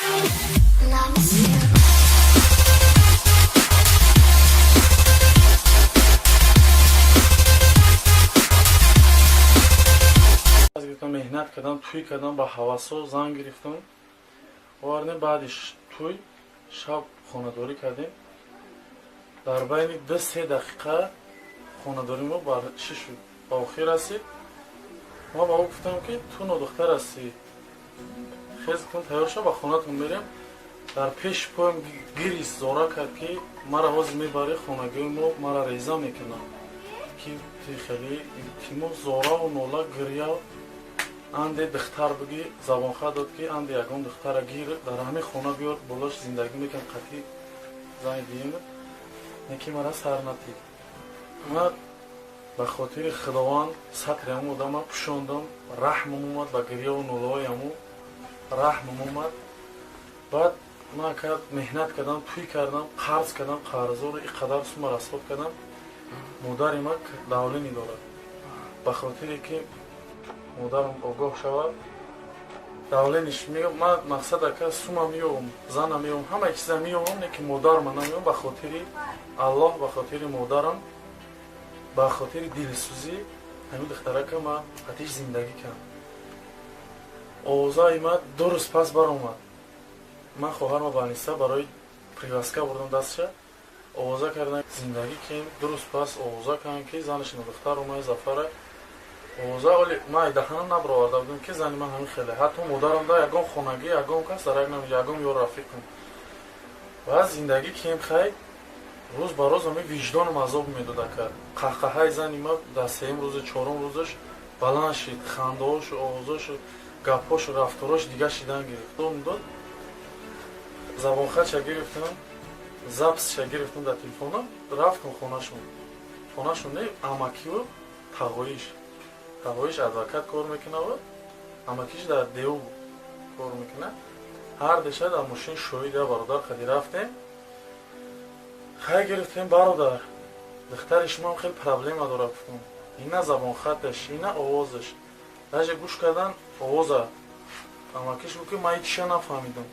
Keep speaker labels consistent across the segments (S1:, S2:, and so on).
S1: And I miss you.
S2: Гирифтам, меҳнат кардам, тӯй кардам, ба ҳавасо зан гирифтам, овардем. Баъди тӯй шаб хонадорӣ кардем. Дар байни 2-3 дақиқа хонадорӣ мо бар чӣ шуд, ба охир расид. Ма ба ӯ гуфтам, ки ту нодухтар ҳастӣ, хез кун, тайёр шав, ба хонатон мерем. Дар пеши поям гирист, зора кард, ки мара ҳозир мебарӣ, хонагиҳои мо мара реза мекунанд, ки ти хеле илтимос, зораву нола, гиря. Анде духтар биги, забонха дод, ки анде ягон духтара гир, дар ҳамин хона биёр, болош зиндагӣ мекунам қатъи зани дуюм неки мара сар натид. Ма ба хотири Худованд сатри ҳамун одама пӯшондам. Раҳмам омад, ба гирёву нолаҳои ҳамун раҳмам омад. Баъд ман кард, меҳнат кардам, тӯй кардам, қарз кардам, қарзоро ин қадар сума расход кардам. Модари ман давление дорад. Ба хотире ки модарам огоҳ шавад, давление ш ман мақсад, ака, сума меёвам, зана меёвам, ҳамаи чиза меёвам, не ки модарма намеёвам. Ба хотири Аллоҳ, ба хотири модарам, ба хотири дилсӯзӣ ҳамин духтарака ма қатиш зиндагӣ кардам. Овозаи ма 2 рӯз пас баромад. Ман хоҳарма больница барои привязка бурдам, дастша овоза кардам. Зиндагӣ кем, 2 рӯз пас овоза кардам, ки занаш духтар омад, Зафара. Овоза оли ман даҳанам набароварда будам, ки зани ман ҳамин хеле. Ҳатто модарам да, ягон хонагӣ, ягон кас дарак намеҷа, ягон ёр рафиқам. Баъд зиндагӣ кем, хай, рӯз ба рӯз ҳамин виҷдонам азоб медод, ака. Қаҳқаҳаи зани ма дар сеюм рӯзи, чорум рӯзаш баланд шид, хандаошу, овозошу, гапҳошу, рафторош дига шидан гирифт. Дод, забонхача гирифтам, запись ша гирифтам дар телефонам, рафтам хонашон. Хонашон не, амакиу тағоиш. Тағоиш адвокат кор мекунад, амакиш дар деу кор мекунад. Ҳар деша дар мошин шоҳид я бародар қади рафтем. Хай, гирифтем: «Бародар, духтари шумоам хеле проблема дорад», гуфтам. Ина забонхаташ, ина овозаш. Даже гӯш кардан овоза, амакиш гуфт, ки ман ҳечиша нафаҳмидам.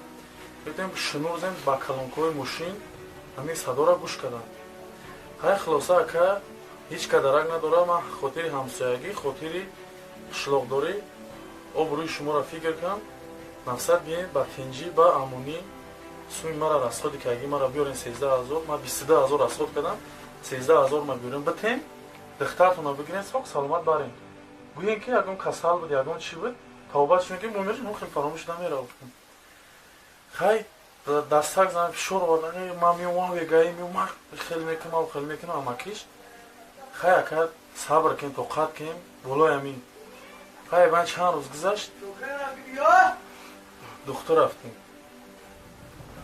S2: Гуфтем, шунурзем ба колонка ҳои мошин, ҳамин садоро гӯш кардам. Хай, хулоса, ака, ҳеҷ кадарак надорад. Ман хотири ҳамсоягӣ, хотири қишлоқдорӣ, обрӯи шуморо фикр кунам, мақсад биен, ба тинҷӣ, ба амонӣ суми мара расходи кардагӣ мара биёрен. 13 000, ман 22 000 расход кардам, 13 000 ма биёрен, битем, духтартонро бигирен, соқ саломат барен. Гӯен, ки ягон касал буд, ягон чӣ буд, тавба шуд, ки мумир хел фаромӯш намера. Хай, дастак зан, фишор овардан: «Ман меомам, вегаи меомам, хел мекунам, хел мекунам». Амакиш: «Хай, ака, сабр кем, тоқат кем, болои амин». Хай, бан чанд рӯз гузашт, духтур рафтем.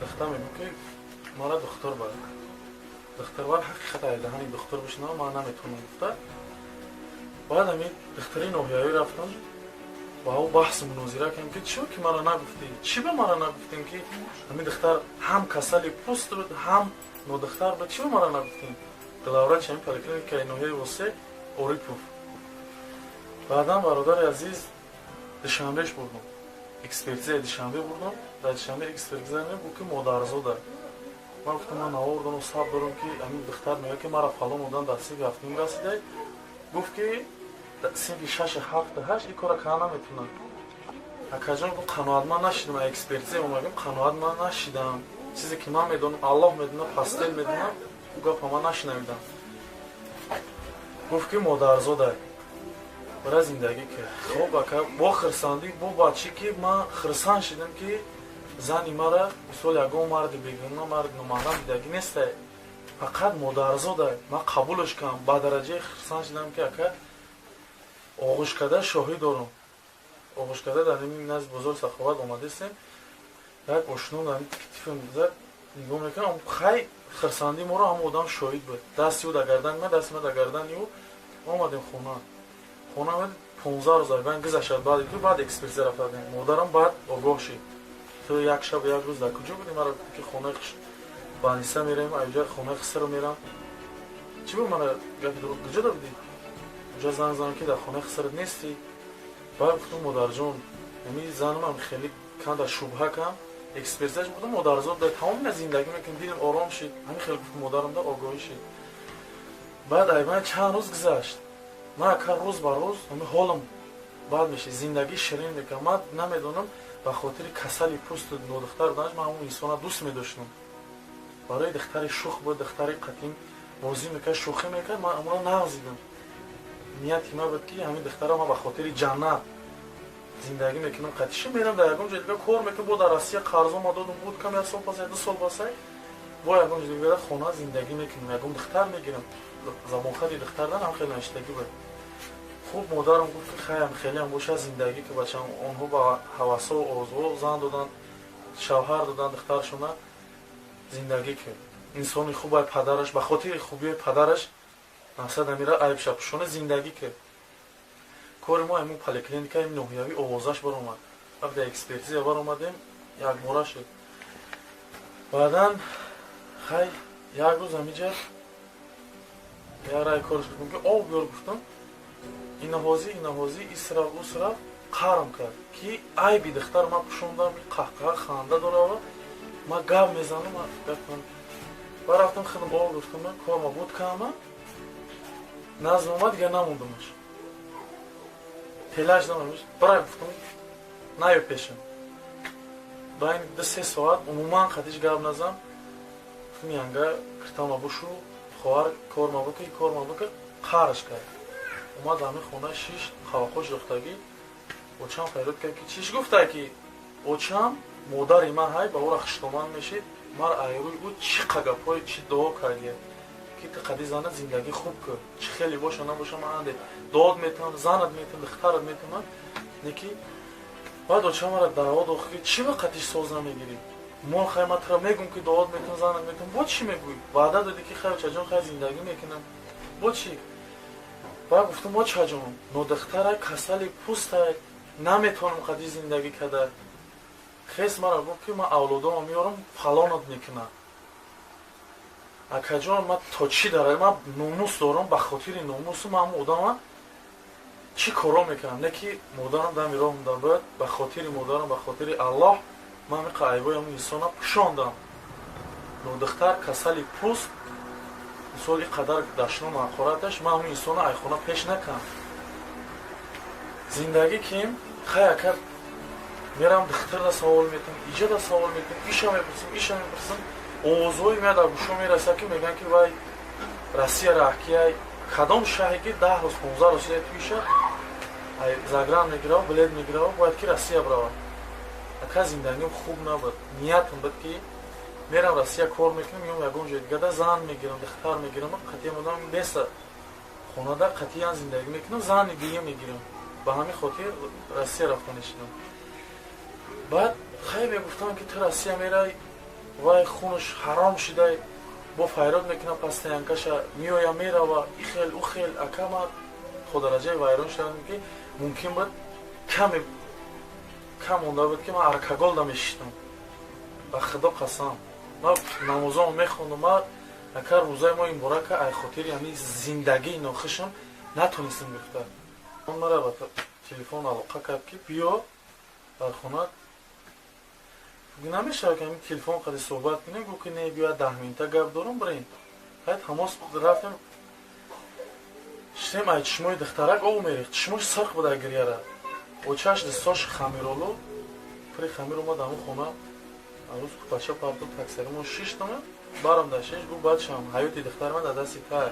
S2: Духтар мегӯ, ки мара духтур бар, духтур бар, ҳақиқат айдаҳани духтур бишнавам, ман наметавонам гуфта. Баъд ами духтури ноҳиявӣ рафтам, ба ӯ баҳсу мунозира кардем, ки чӣ ки мара нагуфтӣ, чӣ ба мара нагуфтем, ки ҳамин духтар ҳам касали пӯст буд, ҳам нодухтар буд, чӣ ба мара нагуфтем? Главврач ҳамин поликлиникаи ноҳияи Восе, Орипов. Баъдан, бародари азиз, Душанбеш бурдум, экспертизаи Душанбе бурдум. Дар Душанбе экспертиза гуфт, ки модарзода. Ман гуфтам, ман наовардам, саб дорам, ки ҳамин духтар мегӯяд, ки мара фалон одам дар синфи ҳафтум расида. Гуфт, ки синфи шаши, ҳафту, ҳашт ин кора карда наметавонад. Акаҷон, гуфт, қаноатманд нашидам. Экспертиза омадем, қаноатманд нашидам. Чизе ки ман медонам, Аллоҳ медонад, постель медонам, ӯ гапа ман нашунавидам. Гуфт, ки модарзода, бара, зиндагӣ кард. Хоб, ака, бо хирсандӣ, бо бачӣ, ки ман хирсанд шидам, ки зани мара мисол ягон марди бегуна, марди номаҳрам дидагӣ нестай, фақат модарзода. Ман қабулаш кардам, ба дараҷаи хирсанд шидам, ки, ака, оғӯш карда шоҳӣ дорам. Оғӯш карда дар ҳамин назди бозори Саховат омадастем, як ошно дар китифам зад, нигоҳ мекунам. Хай, хирсандии моро ҳама одам шоҳид буд. Дасти ӯ дар гардани ман, дасти ман дар гардани ӯ. Омадем хона. Хона 15 рӯз айбан гузашт. Баъди ту баъд экспертиза рафта, модарам баъд огоҳ шид: «Ту як шаб, як рӯз дар куҷо будӣ?» Мара ки хонаи больница мерем, аюҷа хонаи хисро мерам. Чӣ буд, мара гапи дурӯғ? Куҷо да будӣ? Уҷа занг занам, ки дар хонаи хисрат нестӣ. Баъд гуфтам: «Модарҷон, ами занамам хеле канда шубҳа кам». Экспертизаш будам, модарзод да тамоми зиндагӣ мекунем, дилам ором шид. Ҳамин хел гуфт, модарам да огоҳӣ шид. Баъд айбан чанд рӯз гузашт, ман ака рӯз ба рӯз ҳамин ҳолам бад мешид, зиндагӣ ширин мекардам. Ман намедонам, ба хотири касали пӯсту нодухтар буданаш ман ҳамон инсона дӯст медоштам. Барои духтари шух буд, духтари қатим бозӣ мекард, шӯхӣ мекард, ман амро нағз дидам. Нияти ман буд, ки ҳамин духтара ман ба хотири ҷаннат зиндагӣ мекунам, қатиши мерам, дар ягон ҷои дига кор мекунам. Бо дар Россия қарзома додум, буд кам як сол пасай, 2 сол пасай, бо ягон ҷои дига хона зиндагӣ мекунам, ягон духтар мегирам. Забонхати духтардан ҳам хеле навиштагӣ буд. Хуб, модарам гуфт, ки хаям хелеам бошад, зиндагӣ ки бачам. Онҳо ба ҳавасо орзуҳо зан додан, шавҳар додан духтаршона. Зиндагӣ ки инсони хубай, падараш ба хотири хубии падараш мақсад амира айбша пӯшона зиндагӣ кард. Кори мо ҳамин поликлиникаи ноҳиявӣ овозаш баромад. Вақте экспертиза баромадем, якбора шуд. Баъдан хай, як рӯз ҳамиҷа як рай корш гуфтам, ки об биёр. Гуфтам, инаҳозӣ, инаҳозӣ, исраф, усраф қарм кард, ки айби духтар ман пӯшондам. Қаҳқаҳа ханда дорава, ман гап мезанам. Ба рафтам, хидм об гуфтам, корма буд кама назм омад, дига намондамаш, телаш намаш бара. Гуфтам, наё пешам, байни 2-3 соат умуман қатиш гап назам. Гуфтам, янга киртама бушу, хоҳар, корма бука, корма бука. Қарш кард, омад ҳамин хона, шиш қавақош рӯхтагӣ. Очам фарёд кард, ки чиш гуфта, ки очам модари ман ҳай ба ӯра хуштоман мешид. Мар айрӯи ӯ чӣ қагапҳое, чӣ дуо кардия, ки ту қади зана зиндагӣ хуб кун, чӣ хеле боша набоша, ман анде дод метавам, занат метавам, духтарат метавам. Неки баъд очам мара даъво дод, ки чӣ ба қатиш соз намегирӣ? Мо хай, ман тура мегум, ки дуот метавам, занат метавам, бо чӣ мегӯӣ? Ваъда додӣ, ки хай, очаҷон, хай, зиндагӣ мекунам, бо чӣ? Баъд гуфтам, очаҷон, нодухтарай, касали пӯстай, наметавонам қади зиндагӣ када. Хес мара гуфт, ки ман авлодома меорам, фалонат мекунам. Акаҷон, ман то чӣ дара, ман номус дорам, ба хотири номусу ман ҳамн одама чӣ коро мекунам? Не ки модарам дами роҳам да буд, ба хотири модарам, ба хотири Аллоҳ ман миқа айбои ҳамн инсона пӯшондам. Нодухтар, касали пӯст, мисол, и қадар дашном ҳақораташ, ман ҳамн инсона айхона пеш накунам. Зиндагӣ ким, хай ака, мерам, духтарда савол метам, иҷада савол метам, иша мепурсам, иша мепурсам. Овозҳои меяд, дар гӯшо мерасад, ки мегӯянд, ки вай Россия раҳкияй, кадом шаҳре, ки 10 рӯз, 15 рӯз туиша загран мегирава, билет мегирава, бояд ки Россия бирава. Ака, зиндагим хуб набуд. Ниятам буд, ки мерам Россия, кор мекунам, меом, ягон ҷои дигада зан мегирам, духтар мегирам, қатъиян одам беса хонада қатъиян зиндагӣ мекунам, зани дигар мегирам. Ба ҳамин хотир Россия рафта нешидам. Баъд хай, мегуфтам, ки ту Россия мерай, вай хунаш ҳаром шидай, бо файрод мекунам, постоянкаша меоя, мерава, ихел, ухел. Ака, ма ходараҷаи вайрон шудам, ки мумкин буд, каме кам монда буд, ки ман алкоголда мешиштам. Ба Худо қасам, ман намозомо мехондам, ма ака, рӯзаи моҳи муборака ай хотири ҳамин зиндагии нохушам натонистам гуфта. Мара ба телефон алоқа кард, ки биё дар хона. Намешавад, ки ҳамин телефон қади суҳбат кунем? Гуфт, ки не, биё, 10 минута гап дорам, бирем. Хай, тамос рафтем, шитем. Ай чишмои духтарак об мерехт, чишмош сирқ буд ай гирьяра. Очаш дистош хамиролу пири хамир омад ҳамун хона, арӯз купача парту, таксаримон шиштама, барам дар шиш. Гуфт, бачам, ҳаёти духтари ман дар дасти тай,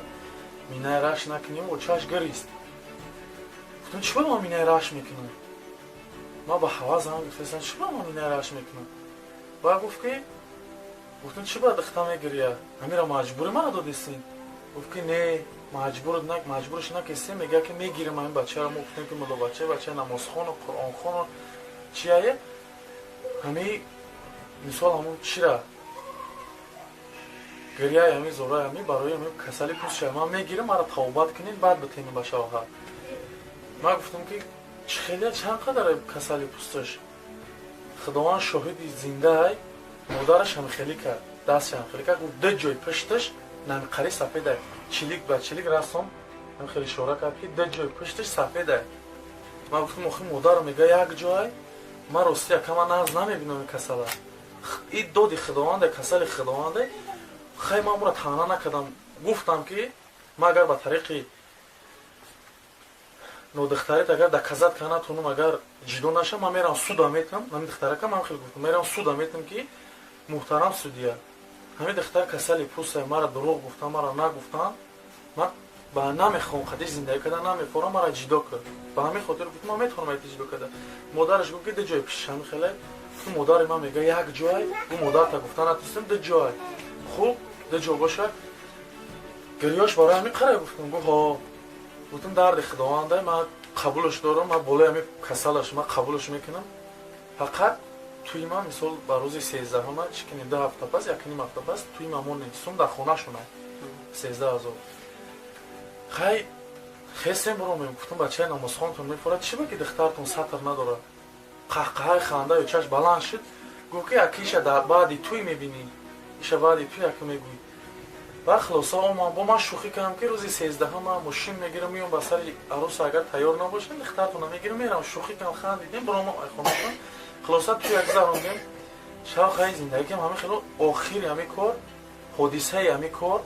S2: минаи раш накунем. Очаш гирист. Гуфтам, чӣ ба ман минаи раш мекунам? Ман ба ҳава занг гуфтастам, чӣ ба ман минаи раш мекунам? Баъд гуфт, ки гуфтам, чӣ ба духта мегирия, ҳамира маҷбури мана додистин? Гуфт, ки не, маҷбурш накестем, мега, ки мегирем ҳамин бачаро. Мо гуфтем, ки муллобача, бачаи намозхону қуръонхону чияе, ҳами мисол, ҳамун чира гирияи ҳами зораи ҳами барои ҳами касали пӯстша ман мегирам, мара тавбат кунед, баъд битенем ба шавҳар. Ман гуфтам, ки чӣ хеле, чанд қадар касали пӯсташ? Худованд шоҳиди зиндаай, модараш ҳам хеле кард, дастш ҳам хеле кард. Гуфт, ду ҷой пушташ намиқари сафедай, чилик ба чилик расом, ҳам хеле ишора кард, ки ду ҷой пушташ сафедай. Ман гуфтам, охи, модарам мега як ҷой. Ман рости, ака, ман нағз намебинам касала. И доди Худованде, касали Худованде. Хай, ман амура таъна накардам, гуфтам, ки ман агар ба тариқи нодухтарит агар доказать карда натонам, агар ҷидо нашам, ман мерам суда метам. Ҳамин духтарака ман хеле гуфтам, мерам суда метам, ки муҳтарам судья, ҳамин духтар касали пӯстай, мара дурӯғ гуфтан, мара нагуфтан, ман ба намехоҳам қадиш зиндагӣ карда, намефорам, мара ҷидо кар. Ба ҳамин хотир гуфтам, ман метавонам айти ҷидо карда. Модараш гуфт, ки ду ҷой пишиш ҳамин хеле. Гуфтам, модари ман мега як ҷой, гу модарта гуфта натустам, ду ҷой хуб, ду ҷо боша. Гирёш барои ҳамин қара гуфтам, гуфт ҳо. Гуфтам, дарди Худованда, ман қабулаш дорам, ман болои ҳамин касалаш ман қабулаш мекунам. Фақат туи ман, мисол, ба рӯзи 13-ҳама чӣ кунем, 2 ҳафта пас, якним ҳафта пас туи ман монем, сум дар хонашона 13 000. Хай, хестем, биромем. Гуфтам, бачаи намозхонтон мефорад, чӣ ба ки духтартон сатр надорад? Қаҳқаҳаи ханда ё чаш баланд шуд. Гуфт, ки акиша баъди туй мебинӣ, иша баъди туй ака мегӯӣ. Баъд хулоса омам, бо ман шӯхӣ кардам, ки рӯзи 13-ҳама ман мошин мегирам, меём ба сари аруса, агар тайёр набошем, духтартона мегирам, мерам. Шӯхӣ кардам, хандидем, биромам айхонатон. Хулоса, туй як зарондем шав. Хай, зиндагиам ҳамин хело. Охири ҳамин кор, ҳодисаи ҳамин кор,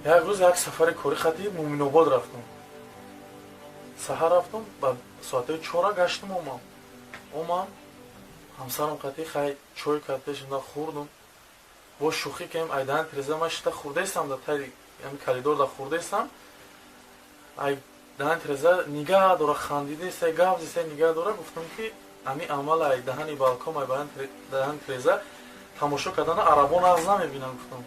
S2: як рӯз як сафари кори хати Муминобод рафтам. Саҳар рафтам, ба соатҳои 4 гаштам, омам. Омам, ҳамсарам қати хай чой кард, пешимда хӯрдум. Бо шӯхӣ кардем, айдаҳан тиреза ман шита хӯрдаистам, дар таи ами коридор да хӯрдаистам, ай даҳан тиреза нигаҳ дора, хандидаиста, гап зиста, нигаҳ дора. Гуфтам, ки ами амал ай даҳани балкон, ай даҳани тиреза тамошо кардана арабо нағз намебинам, гуфтам.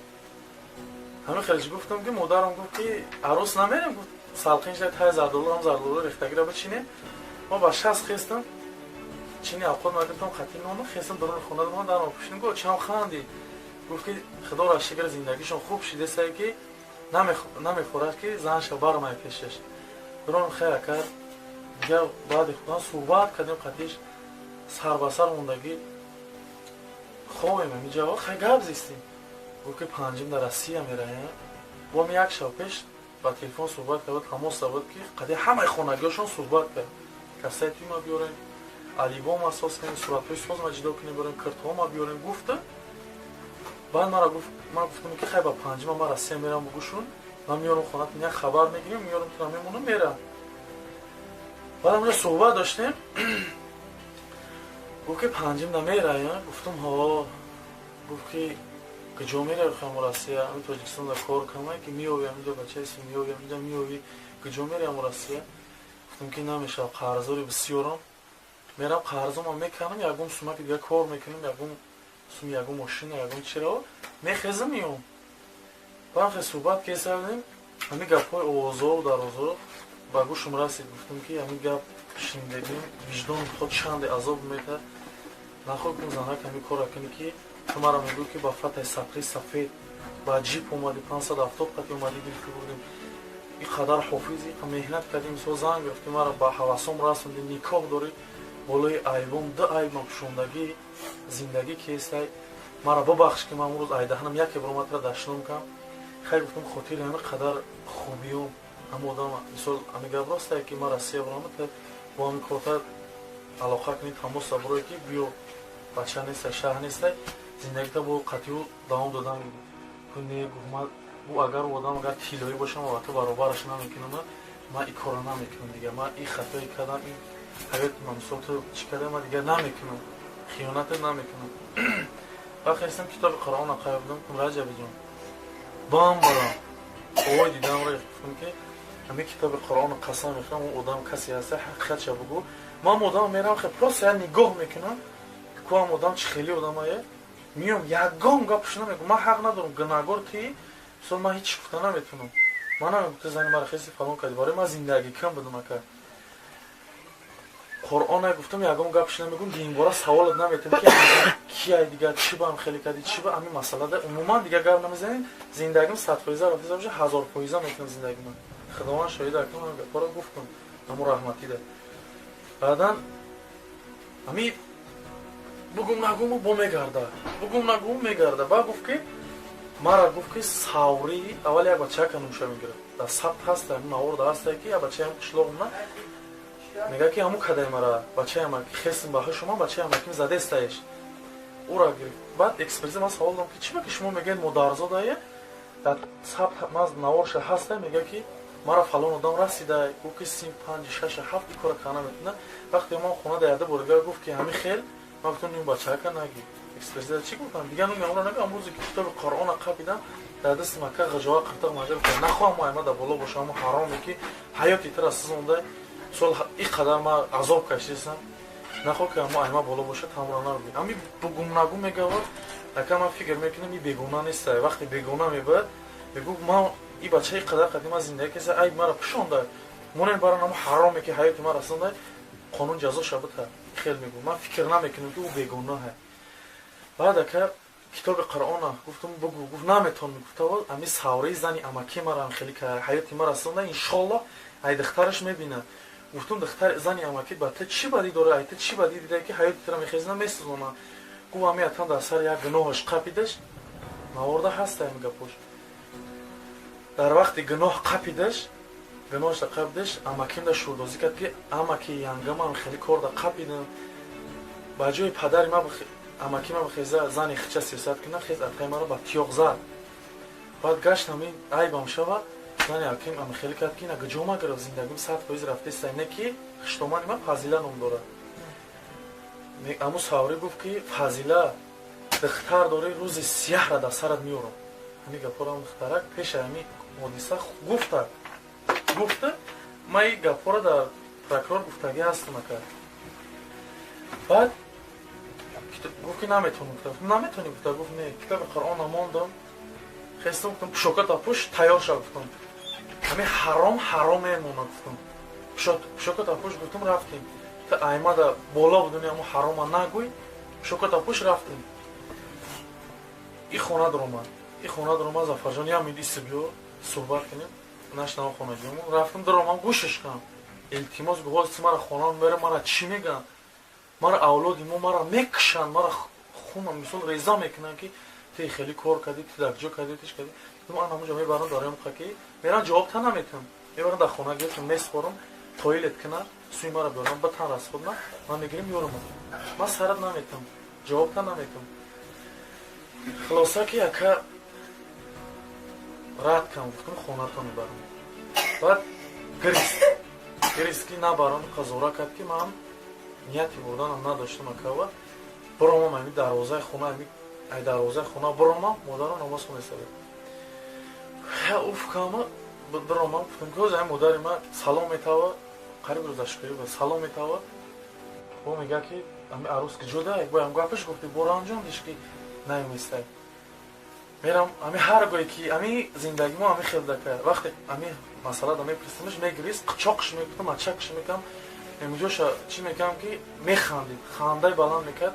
S2: Ҳамин хелеш гуфтам, ки модарам гуфт, ки арӯс намерем, гуфт, салқин шуда, тай зардолу ҳам зардолу рехтагиро бичинем. Ма ба 60 хестам, чини авқот нагирифтам, хати нону хестам, даруни хона даромад, даром пӯшидам. Гуфт, чам ханди? Гуфт, ки Худоро шукр, зиндагишон хуб шидесае, ки намехӯрад, ки занша бармай пешаш даром. Хера кард, дигар баъди худан суҳбат кардем, қатиш сар ба сар мондагӣ хобем. Ҳамиҷа хай гап зистем. Гуфт, ки панҷум дар Россия мераем. Бом як шаб пеш ба телефон суҳбат кард, тамос буд, ки қади ҳамаи хонагиҳошон суҳбат кард, касаи туйма биёрем, алибома соз кунем, суратҳои созма ҷидо кунем, биёрем, киртҳома биёрем, гуфта. Баъд мара гуфт, ман гуфтам, ки хай, ба панҷума ман Россия мерам, бугӯшун, ман меёрам хонатон, як хабар мегирем, меёрам, тура мемонам, мерам. Баъд ҳамҷа суҳбат доштем. Гуфт, ки панҷум да мераям? Гуфтам, ҳо. Гуфт, ки куҷо мераи хамо Россия? Ами Тоҷикистон да кор камай, ки меёви, ҳаминҷо бачаеси, меёви, ҳаминҷа меёви, куҷо мераи амо Россия? Гуфтам, ки намешавад, қарздори бисёрам, мерам қарзома меканам, ягон сумаки дига кор мекунам, ягон сум, ягон мошина, ягон чиро мехезам, меём. Баъд хе суҳбат кесардем, ҳамин гапҳои овозору дарозо ба гӯшам расид. Гуфтам, ки ҳамин гап шунидагим, виҷдони худ чанде азоб метад. Нахоҳ кун, занак, ҳамин кора кунӣ, ки ту мара мегӯӣ, ки ба фатаи сапри сафед ба ҷип омадӣ, 570 қати омадӣ, гирифтӣ, бурдем, ин қадар ҳофиз, иқа меҳнат кардем, мисол, зан гирифтӣ, мара ба ҳавасом расондӣ, никоҳ дорӣ, болои айбом ду айбам пӯшондагӣ зиндагӣ кестай. Мара бибахш, ки ман имрӯз айдаҳанам яке баромадра дашном кам. Хай, гуфтам, хотири ҳамин қадар хубиём, ҳама одам, мисол, ҳамин гап ростае, ки ман Россия баромад, бо ҳамин корта алоқа кунӣ, тамоса бурое, ки биё, бача нестай, шаҳр нестай, зиндагита бо қатъию давом додан. Не, гуфт, ман ӯ агар одам агар тиллоӣ бошам, ба ту баробараш намекунам, ман ин корро намекунам дигар, ман ин хатое кардам, ин ҳаёти ман, мисол, ту чӣ кардам, ман дигар намекунам, хиёнате намекунам. Вақте ҳестам, китоби Қуръона қайб будам, Раҷабиҷон, бам барам овои дидамро, гуфтам, ки ҳамин китоби Қуръоно қасам мехӯрам, он одам касе ҳаста, ҳақиқатша бугӯ. Ман одам мерам, хе просто як нигоҳ мекунам, ку ам одам чӣ хели одамае, миём, ягон гапш намегӯм, ман ҳақ надорам, гунаҳгор ти, мисол, ман ҳеҷ гуфта наметавонам. Ман намегӯм, ту зани мара хеси, фалон кардӣ, барои ман зиндагӣ кам будам. Ака, Қуръона гуфтам, ягон гапш намегӯм, динбора саволат наметам, ки кияй дигар, чӣ ба ам хеле кардӣ, чӣ ба ҳамин масъалада умуман дигар гап намезанем. Зиндагим 100% рафтиса боша, 1000% мекунам зиндагима. Худованд шоҳид, акам ҳамин гапҳоро гуфтам, ҳамун раҳматида. Баъдан ҳами бугум нагуму бо мегарда, бугум нагуму мегарда. Баъд гуфт, ки мара гуфт, ки саврӣ аввал як бачака нумша мегирад, дар сабт ҳаста, наворда ҳаста, ки як бачаям қишлоғна мега, ки ҳамун кадай мара бачаям хесм ба шума бачаям аким задестаеш. Ура гирифт. Баъд экспертиза ман савол додам, ки чӣ ба ки шумо мегӯед модарзодае, дар сабт ман наворша ҳаста, мега, ки мара фалон одам расида, гуфт, ки син панҷи шаша ҳафт и кора карда наметона. Вақте ман хона да яда бордигар гуфт, ки ҳами хел, ман гуфтам, ним бачака наги, экспертиза чӣ гуфтам, дигар нуми амро нага. Амрӯзе ки китоби Қуръона қапидам дар дасти мака ғиҷоа қиртиқ маҷа, гуфтам, нахоҳам мо аймада боло боша, ҳамо ҳароме ки ҳаёти тира сизонда сол и қадар ма азоб кашидасам, нахоҳ ки ҳамо айма боло бошад, ҳамро нагӯй. Ами бугумнагу мегавад. Ака, ман фикр мекунам, и бегуна неста. Вақте бегуна мебояд, мегӯ, ман и бача и қадар қадима зиндагӣ каса, айб мара пӯшонда, монем баран, ҳамо ҳароме ки ҳаёти ма расонда, қонун ҷазо шабута хел мегӯ. Ман фикр намекунам, ки ӯ бегунаҳе. Баъд, ака, китоби Қуръона гуфтам, бугӯ. Гуфт, наметонам. Гуфта, ами савраи зани амаки марам хеле ҳаёти ма расонда, иншоллоҳ, ай духтараш мебинад. Гуфтум, духтар зани амаки ба ту чӣ бадӣ дора, ай ту чӣ бадӣ дида, ки ҳаёти тура мехезна месӯзона? Гуфт, ами атан дар сари як гуноҳаш қапидаш, наворда ҳаста ами гапош. Дар вақти гуноҳ қапидаш, гуноҳашда қапидаш, амакимда шурдозӣ кард, ки амаки янгамам хеле корда қапидам, ба ҷои падари ма амаки ма бихеза зани хича сиёсат кунад, хез атқаи маро ба тиёқ зад. Баъд гашт, ами айбам шава, зани аким ами хеле кард, ки ина гуҷо ма гирифт, зиндагим 100% рафтеста, не ки хуштомани ма Фазила ном дорад. Аму саврӣ гуфт, ки Фазила, духтар дорӣ, рӯзи сияҳра дар сарат меорам. Ҳами гапҳоро духтарак пеши ҳами ҳодиса гуфта гуфта. Ман и гапҳоро дар прокурор гуфтагӣ ҳастам, ака. Баъд гуфт, ки наметонам. Гуфта, наметонӣ? Гуфта, гуфт, не. Китоби Қуръона мондам, хестам, гуфтам, пӯшоката пӯш, тайёр шав. Гуфтам, ҳами ҳаром ҳаром мемонад. Гуфтам, пӯшоката пӯш. Гуфтам, рафтем, та аймада боло будуни, ҳамо ҳарома нагӯй, пӯшоката пӯш, рафтем. И хона даромад, и хона даромад. Зафарҷон, ям иси биё, суҳбат кунем, нашнава хонагиёмон. Рафтам, даромам, гӯшаш кам, илтимос. Гуфт, ҳозир мара хонам бере, мара чӣ мегӯянд, мара авлоди мо мара мекушанд, мара хунам мисол реза мекунанд, ки ти хеле кор кардӣ, ти дар ҷо кардӣ, тиш кардӣ. Ман ҳамонҷо мебарам, дароям ки мерам, ҷавоб та наметам, мебарам дар хона гирифтам, меспорам, тоилет кунад, сӯи мара биёрам, батан расход на, ман мегирим, ёрам, ман сарат наметам, ҷавоб та наметам. Хулоса, ки ака, рад кам, гуфтам, хонатон мебарам. Баъд гирист, гирист, ки набарам, қазора кард, ки ман нияти бурданам надоштам. Акава, биромам, ами дарвозаи хона, ами ай дарвозаи хона биромам, модарам намоз хонесада. Уф кама, биромам, гуфтам, ки ҳозир ами модари ма салом метава, қариб рӯзашкӯӣ буд, салом метава, бо мега, ки ами арӯс ки ҷуда боям гапаш гуфти, боро анҷом диш, ки наёмистай. Мерам, ами ҳар гое ки ами зиндагимо ами хел дака, вақте ами масъала да мепурсимаш, мегирист, қичоқш мекунам, ачакш мекунам, эмиҷоша чӣ мекунам, ки механдид, хандаи баланд мекард.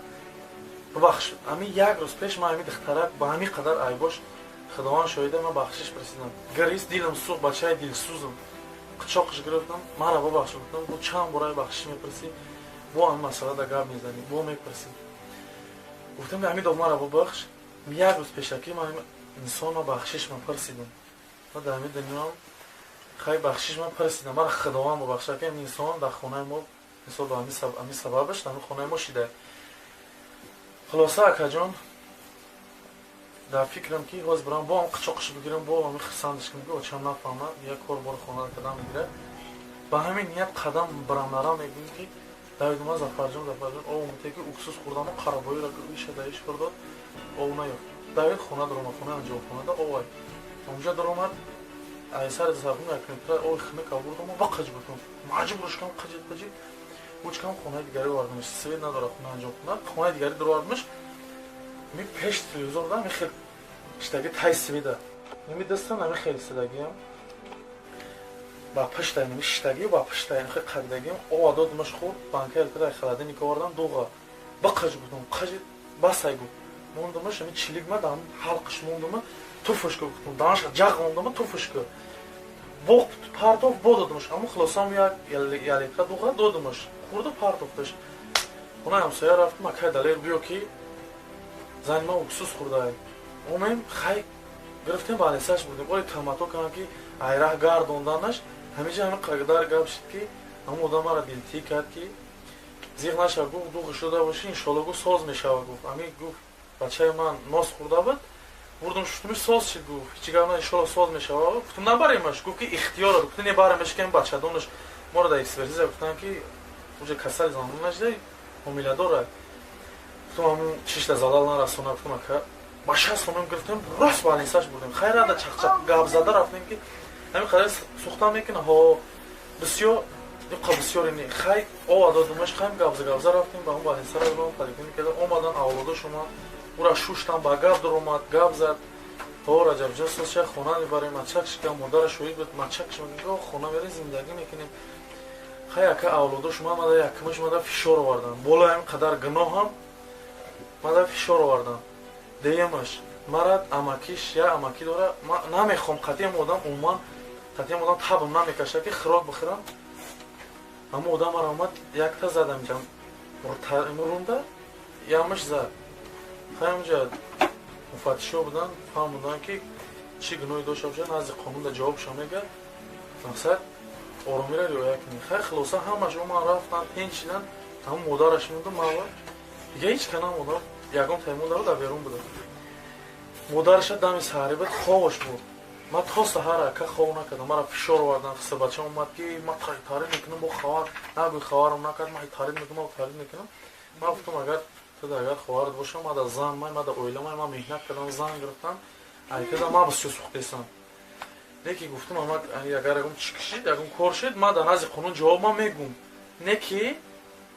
S2: Бубахш, ами як рӯз пеш ман ами духтарак ба ҳами қадар айбош, худованд шоҳида, ман бахшиш прасидам. Гирист, дилам сӯхт, бачаи дилсӯзам, қичоқш гирифтам, мара бубахш, гуфтам. Бо чанд бора бахшиш мепурсӣ, бо ами масъала да гап мезанӣ, бо мепурсӣ. Гуфтам, ами дов, мара бубахш, як рӯз пешакӣ ман инсонма бахшиш ман пурсидам, ма дар ҳами дунёам хай бахшиш ман пурсидам, мара худованд бубахша, ки ами инсон дар хонаи мо мисол ба ами сабабаш дар хонаи мо шида. Хулоса, акаҷон, дар фикрам, ки ҳозир бирам, бо ам қичоқш бигирам, бо ами хурсандаш кунам, ки очам нафаҳмад, як кор бори хона кадам мегирад. Ба ҳамин ният қадам бирам, нарам, мегӯем, ки давид ма, Зафарҷон, Зафарҷон, об мете, ки уксус хӯрдамо, қарабоиро иша даиш хӯрдод, об наёфт. Давид хона даромад, хонаи анҷомхонада овай онҷа даромад, айсари сархун якметра ой хинак авурдамо, ба қаҷ гуфтам, маҷбур шудам, қаҷид, қаҷид гучкам, хонаи дигари овардамаш. Свет надора хонаи анҷомхона, хонаи дигари даровардамаш. Ми пеш телевизор да, ми хел иштаги тай сведа, ми дастам ами хел истадагиам, ба пашта ми шиштаги, ба пашта хел қабидагиам, ова додамаш, хӯрд. Банка элтра холодильник овардам, дуға ба қаҷ гуфтам, қаҷид, басай, гуфт. Мондамаш, ами чилик ма дан ҳалқиш мондама, туфушка, гуфтам, данаша ҷағ мондама, туфушка, боқ партоф, бо додамаш. Аммо хулосам, як ялитра дуға додамаш, хӯрду партофташ. Хонаи ҳамсоя рафтам, акай Далер, биё, ки зани ма уксус хӯрдай. Омем, хай гирифтем, балесаш будем, оли тамато кардам, ки айраҳ гардонданаш. Ҳамиҷа ҳами қадар гап шид, ки ҳамон одам мара дилтӣ кард, ки Зиқ наша, гуфт, дуғ шуда боши, иншолло, гуфт, соз мешава, гуфт. Ами, гуфт, бачаи ман нос хӯрда буд, бурдум шуштумиш, соз шид, гуфт, ҳеҷ гап на, иншолло, соз мешава. Гуфтум, набаремаш, гуфт, ки ихтиёр, гуфт, не баремаш, ки бачадонаш моро дар экспертиза гуфтанд, ки уже касали занон нашида, ҳомиладора. Гуфтум, ҳамун чишта залал нарасона, гуфтум, ака, ба 60 сомон гирифтем, рост больница ш бурдем. Хайрада чақчақ гап зада рафтем, ки ҳамин қадар сухта мекуна, ҳо, бисёр иқа бисёре не, хай, ова додумаш, хайм, гапза гапза рафтем ба ҳун больница ра, поликлиника омадан, авлодош омад, ура шуштам, ба гап дуромад, гап зад, то Раҷабҷон созша, хона мебарем, мачак шикам, модара шоҳид буд, мачак хона мерем, зиндагӣ мекунем. Хай, ака, авлодош мада, якмаш мада фишор овардан, болои ҳамин қадар гуноҳам мада фишор овардан. Деюмаш, марад амакиш, я амакӣ дора, намехом қатъиам одам, умуман қатъиам одам табм намекаша, ки хӯрок бихӯрам. Ҳама одам мара омад, якта задам ҷам рунда, ямаш зад. Хай, онҷа муфаттишо будан, фаҳмуданд, ки чӣ гуноҳе дошта бошад, назди қонун да ҷавобшо мега, мақсад оромиро риоя кунед. Хай, хулоса, ҳамаш оман, рафтан, тинч шидан, ҳамун модараш монду, мава дига ҳеҷ ка намодам, ягон таймон даро дар берун будам. Модараша дами саҳарӣ буд, хобаш буд, ман то саҳар, ака, хоб накардам. Мара фишор овардан, хисабача омад, ки ман тарид мекунам, бо хабар нагӯй, хабарам накард, ман тарид мекунам, тарид мекунам. Ман гуфтам, агар туда, агар хоҳарат бошам, мада зан май, мада оила май, ман меҳнат кардам, зан гирифтам, айкада ма бисёр сухтесам. Леки гуфтам, ама агар ягон чӣ кишид, ягон кор шид, ман дар назди қонун ҷавоб ман мегум, не ки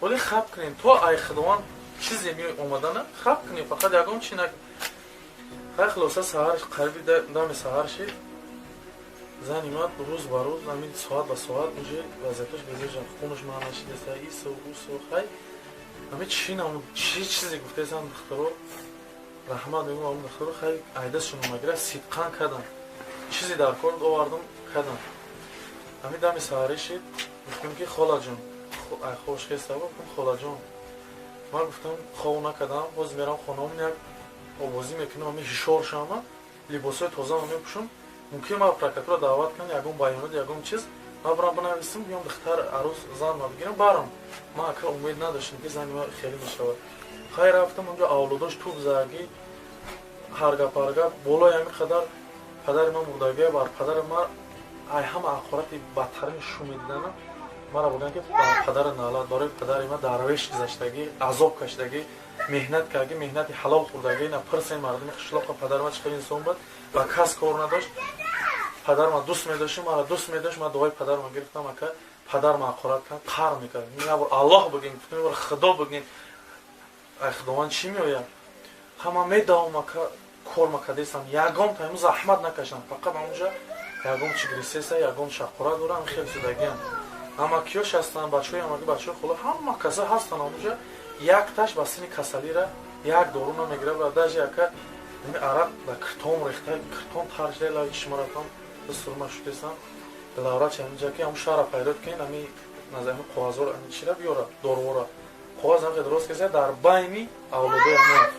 S2: вале хаб кунем, то ай худованд чизе омадана, хаб кунем, фақат ягон чи на. Хай, хулоса, саҳар, қариби дами саҳар шид, зани ман рӯз ба рӯз, ҳамин соат ба соат уже вазияташ безор, хунаш ман нашидеса, ису усу. Хай, ҳамин чӣ намуд, чӣ чизе гуфтесам, духтаро, раҳмат мегӯм, ҳамун духтаро, хай, айдасшон омагира, сидқан кардам, чизе дар кор овардам, кардам. Ҳамин дами саҳарӣ шид, гуфтам, ки холаҷон, хош хеста, гуфтам, холаҷон, ман гуфтам, хоб накардам, боз мерам хонаамон, як обозӣ мекунам, ҳамин ҳишор шама, либосҳои тозаам мепӯшам, мумкин ма прокуратура даъват кунам, ягон баёнот, ягон чиз ма барам бинависам, биём, духтар, арӯз, зан ма бигирам, барам. Ман, ака, умед надоштам, ки зани ма хеле мешавад. Хай, рафтам онҷо, авлодош туб заги, ҳар гап, ҳар гап. Болои ҳамин қадар падари ман мурдагия, бар падари ман ай ҳама ҳақорати бадтарин шу медиданам, мара бурдан, ки падари налат, барои падари ман дарвеш гузаштагӣ, азоб кашидагӣ, меҳнат кардагӣ, меҳнати ҳалол хӯрдагӣ. На пирсен мардуми қишлоқа, падари ман чӣ хел инсон буд, ба кас кор надошт. Падар ман дӯст медошт, мара дӯст медошт, ман дуои падарма гирифтам, ака. Падар ман ҳақорат кард, қаҳр мекард. Ябор Аллоҳ бигин, гуфтам, ябор Худо бигин, ай Худованд чӣ меояд? Ҳама медавам, ака, кор макардесам, ягон тайму заҳмат накашам, фақат ҳамонҷа ягон чи гирисеса, ягон шаққора дорам, хел шудагиам. Амакиёш ҳастанд, бачаҳои амаки, бачаҳои хола, ҳама каса ҳастанд ҳамонҷа, якташ ба сини касалира як дору намегирад ва даже, ака, ами арақ дар киртом рехта, киртом тар шуда, лави чишмаратам сурма шудесам. Главврач ҳаминҷа, ки ҳамун шаҳра пайдо кунед, ами ами коғазҳоро, ами чира биёра, дорувора, коғаз ҳам дуруст кеса, дар байни авлодои ҳамон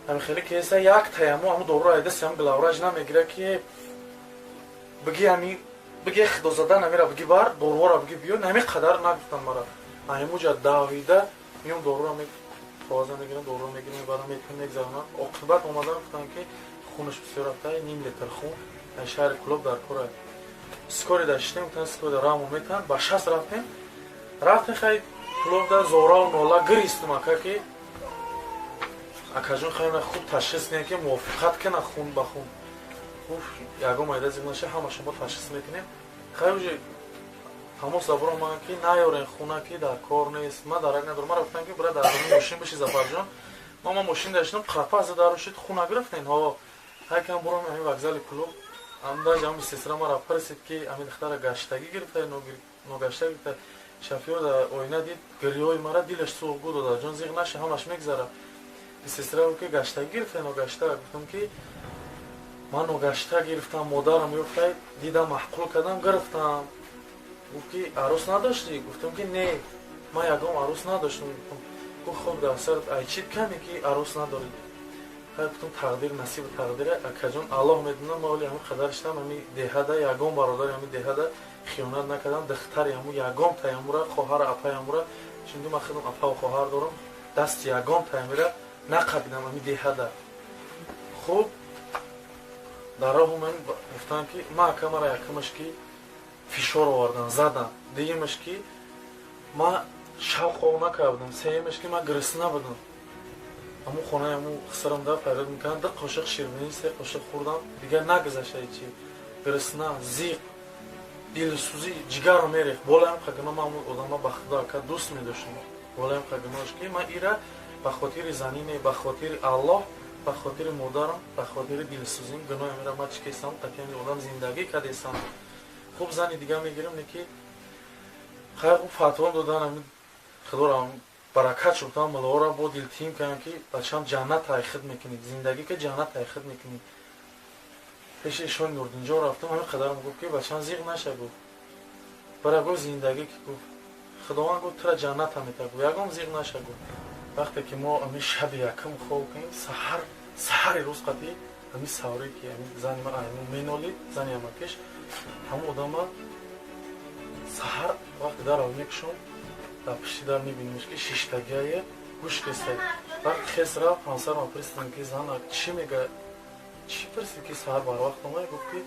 S2: ҳами хеле кеса, як таяму ҳамун доруро айдаси ҳам главврач намегира, ки биги, ами биги, худозада намера, биги, бар дорувора, биги, биё. Нами қадар нагуфтан мара, ҳамуҷа давида миём, доруро коғаза мегирам, доруро мегирам, мебарам, мекунам, мегзаронам. Оқибат омадан, гуфтанд, ки хунаш бисёр рафта, ним литр хун дар шаҳри Кулоб дар кора. Скорый да шитем, гуфтанд, скорый да раму метан, ба 60 рафтем, рафтем. Хай, Кулоб да зораву нола гиристум, ака, ки акаҷон, хай, хуб ташхис кунем, ки мувофиқат кина хун ба хун. Гуфт, ягон майда зиқ наша, ҳама шумо ташхис мекунем. Хай, уже тамос забурам ман, ки наёрен хуна, ки дар кор нест, ман дарак надорам. Мара гуфтам, ки бира, дар мошин биши, Зафарҷон. Ман мошин даштам, қапа дарушид, хуна гирифтен, ҳо. Ҳайкам бурам ҳамин вокзали Кулоб, ам даже ҳам сестра мара пурсид, ки ҳамин духтара гаштагӣ гирифта, ногаштагӣ гирифта. Шофёр дар оина дид гирёи мара, дилаш сӯх, гу, додарҷон, зиқ наша, ҳамаш мегзара. Сестра гуфт, ки гаштагӣ гирифта, ногашта? Гуфтам, ки ман ногашта гирифтам, модарам ёфта, дидам, маъқул кардам, гирифтам. Гуфт, ки арӯс надоштӣ? Гуфтам, ки не, ман ягон арӯс надоштам. Гуфт, хоб, дар сарат ай чӣ каме, ки арӯс надорӣ? Хай, гуфтам, тақдир, насибу тақдира, акаҷон, Аллоҳ медонам. Ма оли ҳамин қадар шидам, ҳами деҳада ягон бародари ҳами деҳада хиёнат накардам, духтари ҳаму ягон таямура, хоҳара, апаи ҳамура Чунки ман худам апаву хоҳар дорам, дасти ягон таймира нақабидам ами деҳада. Хуб, дар роҳ ман гуфтам, ки ма акамара якамаш ки фишор овардан, задан, дуюмаш ки ма шаб хоб накардам, сеюмаш ки ма гирисна будам. Ҳамун хонаи ҳамун хисарам да фарёд мекардам, 2 қошиқ ширбинӣ, 3 қошиқ хӯрдам, дигар нагузашта ҳечи. Гирисна, зиқ, дилсӯзӣ, ҷигарро мерехт. Болаям қагуно ман ҳамун одама ба худо ака дӯст медоштам. Болаям қагунош ки ман ира ба хотири занине, ба хотири Аллоҳ, ба хотири модарам, ба хотири дилсӯзим гуноҳи мера ман чӣ кесам, қатъиян одам зиндагӣ кардесам. Хуб, зани дига мегирам, не ки хайр, хуб, фатво додан, худоро баракат шудам, мулоро бо дилтим кардам, ки бачам ҷаннат тай худ мекунӣ, зиндагӣ ки ҷаннат тай худ мекунӣ. Пеши ишони Нурдинҷон рафтам, ҳамин қадарам гуфт, ки бачам зиқ наша, гуфт, бара, гуфт, зиндагӣ ки, гуфт, худованд, гуфт, тура ҷанната мета, гуфт, ягон зиқ наша, гуфт. Вақте ки мо ҳамин шаби якум хоб кунем, саҳар саҳари рӯз қатӣ ҳамин савре ки ҳамин зани ман аймун менолид, зани амакиш, ҳамон одама саҳар вақте дарро мекушом, дар пишти дар мебинимш, ки шиштагиае гӯш кестай. Вақти хес рафт, ҳамсарам пурсидам, ки зана чӣ мега, чӣ пурсид, ки саҳар барвақт омад? Гуфт, ки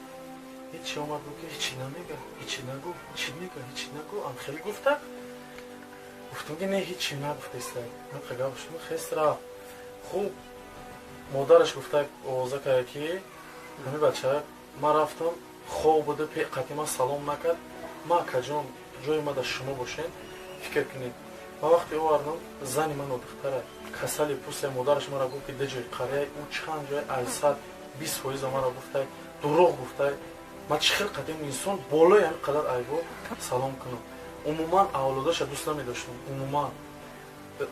S2: ҳечи омад, гуфт, ки ҳечи намега, ҳечи нагуфт, чӣ мега, ҳечи нагу, ам хеле гуфта. Гуфтам, ки не, ҳечи нагуфтеста. Гап шумо хес рафт. Хуб, модараш гуфта, овоза карда, ки ҳами бача ман рафтам, хоб буда, қатъи ман салом накард. Ма, акаҷон, ҷои ма дар шумо бошед, фикр кунед. Ман вақте овардам зани ман духтара касали пурсе, модараш мара гуфт, ки ду ҷои қарияи ӯ чанд ҷои айсад 20% мара гуфтай, дурӯғ гуфтай. Ман чӣ хел қадим инсон болои ҳамин қадар айбо салом кунам? Умуман авлодаша дӯст намедоштам, умуман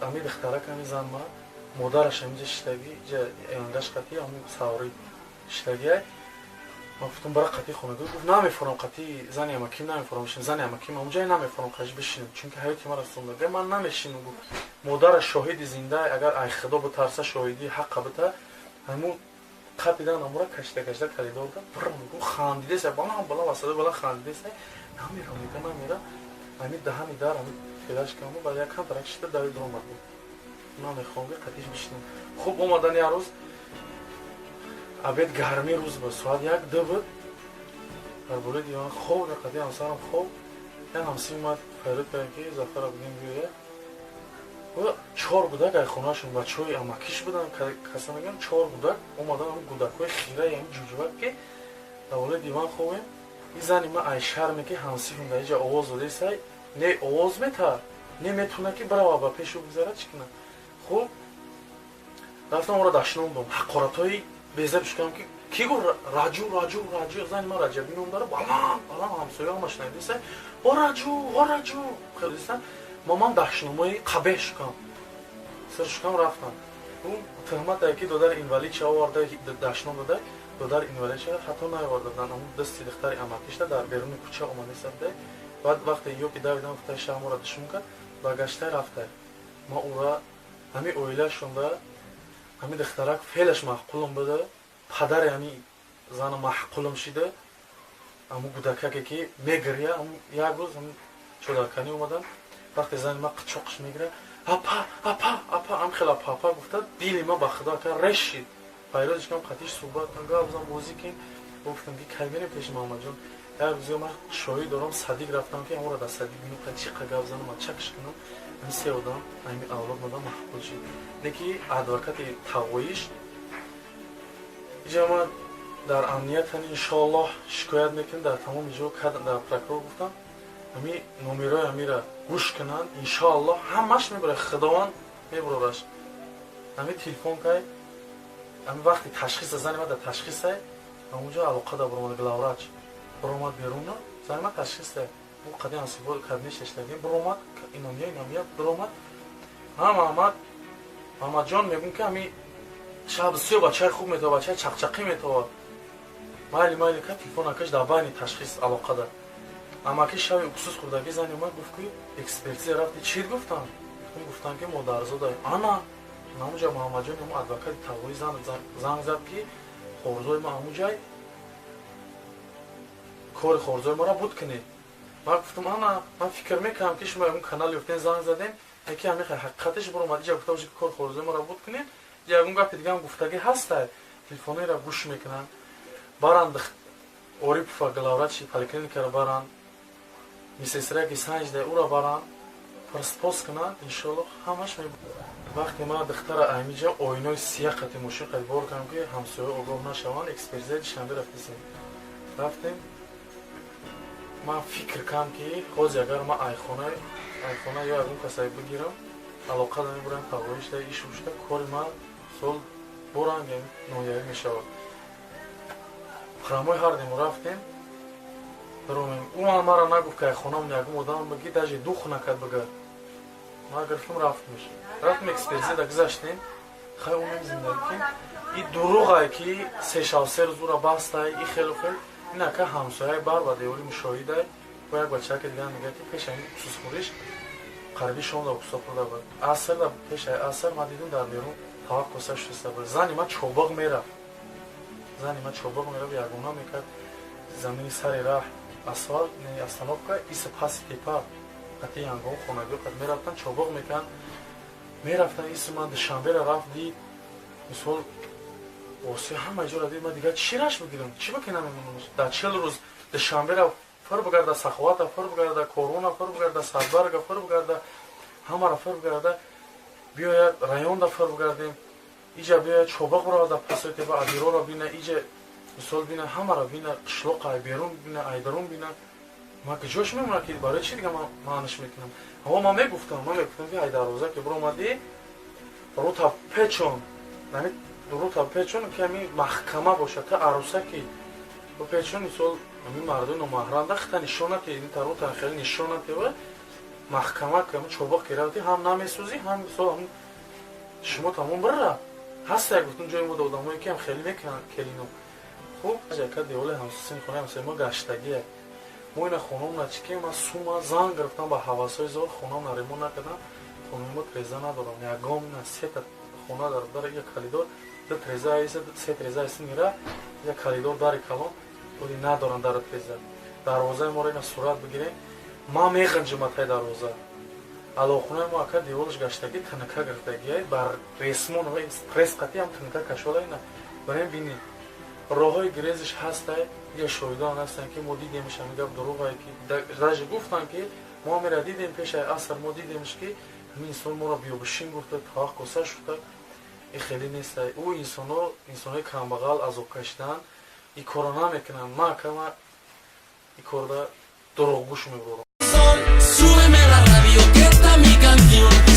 S2: ами духтарак, ами зан ма модараш ҳаминҷа шиштагӣ, янгаш қатӣ ҳамун саври шиштагиай. Ман гуфтам, бара қатӣ хонагӣ. Гуфт, намефорам, қатӣ зани амаким намефорам бишинам, зани амаким ҳамунҷае намефорам қаш бишинам, чунки ҳаёти мара сунда ман намешинам, гуфт. Модараш шоҳиди зинда, агар ай худо битарса, шоҳидии ҳаққа бита. Ҳамун қапидан амура кашида кашида коридорда гуфт, хандидеса, баланд баланд, васада баланд хандидеса, намера, мега, намера, ҳами даҳани дар ҳами фелаш каму баъд як камтарак шида давид омад, гуфт, намехоҳам, ки қатиш бишинам. Хуб, омадан як рӯз обед, гармӣ рӯз буд, соат 1-2 буд, дар болои диван хоб, қади ҳамсарам хоб, як ҳамсин омад, фарёд кард, ки Зафара будем, биёя. Чор гудак ай хонаашон, бачаҳои амакиш буданд, каса мегӯям, чор гудак омадан, ҳам гудакҳои хираи ҳам ҷуҷувак, ки дар болои диван хобем. Ин зани ман ай шарме, ки ҳамсифм дар иҷа овоз додесай, не овоз мета, не метавона, ки барава ба пешу бигзара, чӣ кунад. Хуб, рафтам, ора дашном дом, ҳақоратҳои безеб шукам, ки ки гуфт, раҷу, раҷу, раҷу, зани ман Раҷаби ном дара, баланд баланд ҳамсоя ҳама шунавидаса, о раҷу, о раҷу хелиса. Ман дашномои қабеҳ шукам, сир шукам, рафтам. Туҳмате ки додари инвалидша оварда, дашном дода, додари инвалидша ҳатто наовардадан. Ҳамун дасти духтари амакишта дар беруни кӯча омадеса буда. Баъд вақте ё ки давидам, гуфта, шаҳмора душмон кард, баргашта рафта. Ма ура ҳамин оилашонда ҳамин духтарак феълаш маъқулам буда, падари ҳамин зана маъқулам шида. Ҳамун гудакаке ки мегиря, як рӯз чодарканӣ омадан, вақте зани ма қичоқш мегира, апа, апа, апа, ам хел апа, апа гуфта, дили ма ба худо ака реш шид. Пайрозиш кам, қатиш суҳбат, гап зан, бозӣ кин. Гуфтам, ки кай мерем пеши Муҳаммадҷон? Як рӯзе ман шоҳид дорам, садик рафтам, ки ҳамонро дар садик бинам, чӣ қа гап занам, чакш кунам. Ҳамин се одам, ҳамин авлод модам маъқул шид, не ки адвокати тағоиш иҷа ман дар амниятан иншоаллоҳ шикоят мекунем, дар тамоми ҷо дар прокурор гуфтам, ҳами номерои ҳамира гӯш кунанд, иншоаллоҳ ҳамаш мебарад, худованд мебурораш. Ҳами телефон кай, ҳами вақти ташхиса, зани ман дар ташхисай, ҳамунҷо алоқа да буромад, главврач буромад беруна, зани ман ташхиса, ӯ қади ансибо кабинет шештагим, буромад, инамия, инамия буромад. Ҳа, Маҳаммад, Маҳаммадҷон, мегӯм, ки ҳами шаб бисёр бачаи хуб метова, бачаи чақчақӣ метова. Майли, майли, ка телефон акаш дар байни ташхис алоқада. Амаки шаби уксус хӯрдагӣ зани омад, гуфт, ки экспертиза рафти, чӣ гуфтам? Гуфтам, ки модарзода ана ҳамунҷа Муҳаммадҷон, ҳамун адвокати тағоӣ занг зад, ки хорзои ма ҳамунҷай, кори хорзои маро буд кунед. Ман гуфтам, ана ман фикр мекардам, ки шумо ягон канал ёфтен, занг задем. Яки ҳамихе ҳақиқаташ буромад, иҷа гуфта боши, ки кор хоризои моро буд кунем, ягон гапи дигаам гуфтагӣ ҳастай, телефонеро гӯш мекунанд, баранд Орипова, главврачи поликлиникаро баранд, медсестра ки санҷда, ӯро баранд, пурспос кунанд, иншоалло, ҳамаш. Вақте ман духтара аймиҷа оинои сия қати мошин қати бор кардам, ки ҳамсоя огоҳ нашаванд, экспертизаи Душанбе рафтесем, рафтем. Ман фикр кардам, ки ҳозир агар ман айхона ё ягон касае бигирам, алоқа намебурам, парвоишда иш ушта кори ман сол боранг ноҳиявӣ мешавад. Храмои ҳардему рафтем, даромем. Ӯ мара нагуфт, ки айхонам ягон одам биги, даже дух накард бигар. Ман гирифтам, рафтмеш, рафтем, экспертизада гузаштем. Хай, умем зиндагӣ, ки и дурӯғае, ки сешав се рӯз ӯра бастай, и хелу хел. Ин ака ҳамсояи бар ба девори мушоҳидай, бо як бачаке дигар мегӯяд, ки пешаи уксусхӯриш қариби шом да уксус хӯрда буд. Аср да, пешаи аср ман дидум, дар берун тавақ коса шуста буд. Зани ман чобиқ мерафт, зани ман чобиқ мерафт, ягона мекард. Замини сари раҳ, асфалт, остановка, иса паси тепа қати янгон хонагиҳо қат мерафтан, чобиқ мекарданд, мерафтан. Иси ман Душанбера рафт, дид, мисол, осиё ҳама ҷора дид. Ман дигар чӣ раш бигирам, чӣ бикунам? Дар 40 рӯз Душанбера фир бигарда, Саховата фир бигарда, Корона фир бигарда, Садбарга фир бигарда, ҳамаро фир бигарда, биёяд районда фир бигардем, иҷа биёяд, чобиқ биравада пасои теба, адироро бина, иҷа, мисол, бина, ҳамаро бина, қишлоқ ай берун бина, айдарун бина. Ман ки ҷош мемонад, ки барои чи дига ман маъниш мекунам? Ҳаво ман мегуфтам, ки ай дарвоза ки биромадӣ, рута печон, нами рута печон, ки ҳами маҳкама бошад, та арӯсаки печон, мисол, ҳами мардои номаҳрам дахта нишонате, рута хеле нишонате ва маҳкама, ки ҳами чобиқ ки рафти, ҳам намесӯзӣ, ҳам, мисол, ҳам шумо тамом бирра ҳаста. Як гуфтум, ҷои мо одамое ки ҳам хеле мекунанд келино. Хуб, яка деволи ҳамсини хонаи ҳамсоя мо гаштагия. Мо ина хонамона чӣ ки ман сума занг гирифтам, ба ҳавасҳои зор хонамона ремонт накардам. Хонаи мо треза надорам, ягон сета хона дар дар як коридор, ду треза айса, се треза айса мира, як коридор, дари калон оди надорам, дара треза. Дарвозаи моро ина сурат бигирем, ман меғинҷим атай дарвоза. Алоқонаи мо, ака, деволаш гаштагӣ, тинка гирифтагия, бар ресмон пресс қатӣ ҳам тинка кашола. Ина барем, бинед, роҳҳои гирезиш ҳастай. Я шоҳидон ҳастанд, ки мо дидемш, ҳамин гап дурӯғае, ки даже гуфтанд, ки мо мера дидем пешаи аср, мо дидемш, ки ҳамин инсон моро биёбишин гуфта, тавақ коса шуда. И хеле нестай. Ӯ инсоно инсонои камбағал, азоб кашидан, и корро намекунанд. Ма, ака, ма и корда дурӯғгӯш мебурам.
S3: Súbeme la radio, que está mi canción.